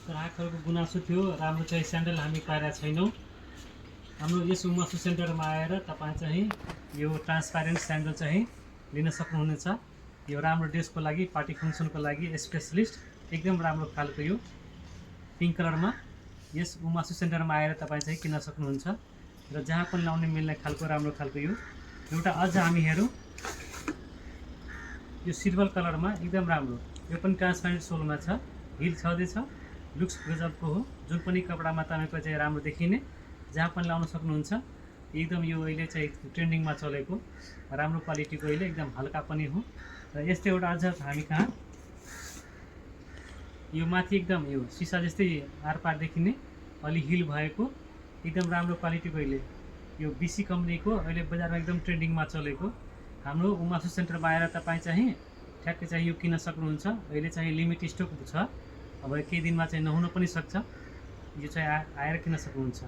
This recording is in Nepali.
ग्राहकहरूको गुनासो थियो राम्रो चाहिँ स्यान्डल हामी पाएका छैनौँ। हाम्रो यस उमासु सेन्टरमा आएर तपाईँ चाहिँ यो ट्रान्सप्यारेन्ट स्यान्डल चाहिँ लिन सक्नुहुनेछ। यो राम्रो ड्रेसको लागि, पार्टी फङ्सनको लागि स्पेसलिस्ट एकदम राम्रो खालको यो पिङ्क कलरमा यस उमासु सेन्टरमा आएर तपाईँ चाहिँ किन्न सक्नुहुन्छ र जहाँ पनि लाउने मिल्ने खालको राम्रो खालको यो एउटा अझ हामी हेरौँ यो सिल्भर कलरमा एकदम राम्रो, यो पनि ट्रान्सप्यारेन्ट सोलमा छ, हिल छँदैछ, लुक्स गजबको हो। जुन पनि कपडामा तपाईँको चाहिँ राम्रो देखिने, जहाँ पनि लाउन सक्नुहुन्छ। एकदम यो अहिले चाहिँ ट्रेन्डिङमा चलेको राम्रो क्वालिटीको अहिले एकदम हल्का पनि हो। र यस्तै एउटा अझ हामी कहाँ यो माथि एकदम यो सिसा जस्तै आरपार देखिने अलि हिल भएको एकदम राम्रो क्वालिटीको अहिले यो बीसी कम्पनीको अहिले बजारमा एकदम ट्रेन्डिङमा चलेको हाम्रो उमासु सेन्टरमा आएर तपाईँ चाहिँ ठ्याक्कै चाहिँ यो किन्न सक्नुहुन्छ। अहिले चाहिँ लिमिट स्टक छ, अब केही दिनमा चाहिँ नहुन पनि सक्छ। यो चाहिँ आएर किन्न सक्नुहुन्छ।